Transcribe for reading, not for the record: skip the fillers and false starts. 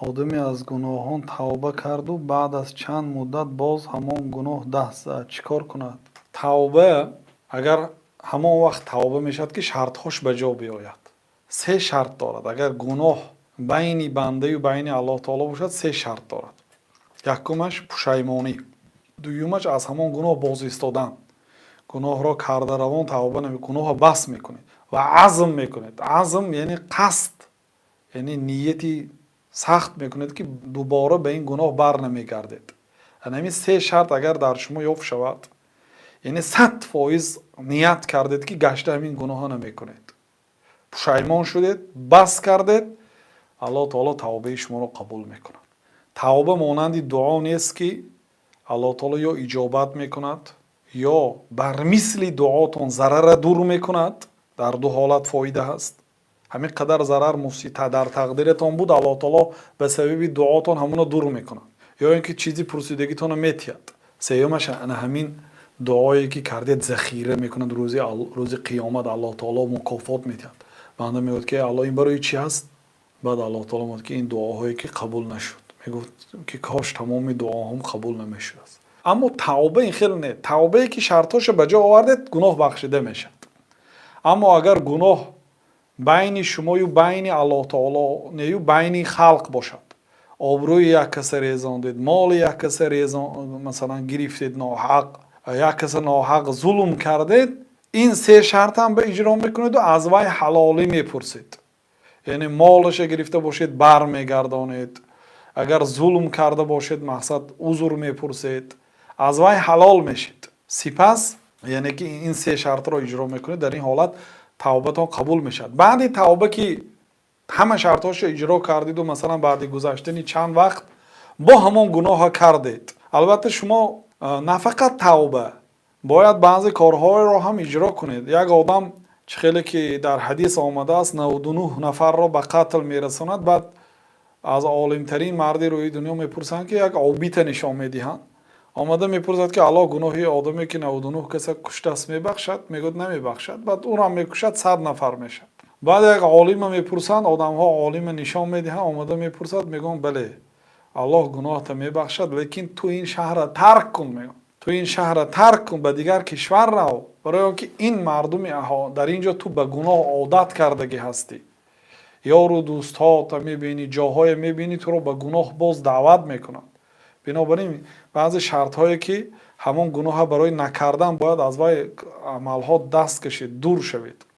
Одаме аз гуноҳон тавба карду баъд аз чанд муддат боз ҳамон гуноҳ даст зад, чӣ кор кунад? Тавба агар ҳамон вақт тавба мешавад, ки шартҳош ба ҷо биёяд. Се шарт дорад. Агар гуноҳ байни бандаю байни Аллоҳ таоло бошад, се шарт дорад. Якумаш пушаймонӣ, дуюмаш аз ҳамон гуноҳ боз истодан. Гуноҳро карда равон тавба наме, гуноҳро бас мекунед ва азм мекунед. Азм яъне қасд, яъне нияти сахт мекунед, ки дубора ба ин гуноҳ бар намегардед. Ҳамин се шарт агар дар шумо ёфт шавад, яъне 100% ният кардед, ки гашта ҳамин гуноҳро намекунед, пушаймон шудед, бас кардед, Аллоҳ таоло тавбаи шуморо қабул мекунад. Тавба монанди дуо нест, ки Аллоҳ таоло ё иҷобат мекунад, ё бар мисли дуотон зарарра дур мекунад. Дар ду ҳолат фоида ҳаст. Ҳамин қадар зарар дар тақдиратон буд, Аллоҳ таоло ба сабаби дуотон ҳамонро дур мекунад, ё ин ки чизи пурсидагитонро метиҳад. Сеюмаш, ана ҳамин дуое, ки кардед, захира мекунад, рӯзи қиёмат Аллоҳ таоло мукофот медиҳад. Банда мегӯяд, ки Аллоҳ, ин барои чӣ ҳаст? Баъд Аллоҳ таоло мегӯяд, ки ин дуоҳое, ки қабул нашуд. Мегуфт, ки кош тамоми дуоҳом қабул намешудааст. Аммо тавба ин хел не. Тавбае, ки шартҳошо ба ҷо овардед, гуноҳ бахшида мешавад. Аммо агар гуноҳ байни шумою байни Аллоҳ таоло нею, байни халқ бошад, обрӯи як каса резондед, моли як каса резон, масалан, гирифтед ноҳақ, як каса ноҳақ зулм кардед, ин се шартам ба иҷро мекунеду аз вай ҳалолӣ мепурсед, яъне молаша гирифта бошед, бармегардонед, агар зулм карда бошед, мақсад, узр мепурсед, аз вай ҳалол мешед. Сипас, яъне ки ин се шартро иҷро мекунед, дар ин ҳолат тавбатон қабул мешавад. Баъди тавба, ки ҳама шартҳошо иҷро кардиду, масалан, баъди гузаштани чанд вақт бо ҳамон гуноҳа кардед, албатта, шумо на фақат тавба, бояд баъзе корҳоеро ҳам иҷро кунед. Як одам, чӣ хеле ки дар ҳадис омадааст, 99 нафарро ба қатл мерасонад. Баъд аз олимтарин марди рӯи дунё мепурсанд, ки як обита нишон медиҳанд, омада мепурсад, ки Аллоҳ гуноҳи одаме, ки 99 каса куштааст, мебахшад? Мегӯяд, намебахшад. Баъд ӯрам мекушад, 100 нафар мешавад. Баъд як олима мепурсанд одамҳо, олима нишон медиҳанд, омада мепурсад, мегӯянд: бале, Аллоҳ гуноҳта мебахшад, лекин ту ин шаҳрра тарк кун. Мегӯянд, ту ин шаҳрра тарк кун, ба дигар кишвар рав, барои он ки ин мардуми дар ин ҷо ту ба гуноҳ одат кардагӣ ҳастӣ, ёру дӯстҳота мебинӣ, ҷоҳое мебинӣ, туро ба гуноҳ боз даъват мекунанд. Бинобар ин баъзе шартҳое, ки ҳамон гуноҳа барои накардан бояд аз вай амалҳо даст кашед, дур шавед.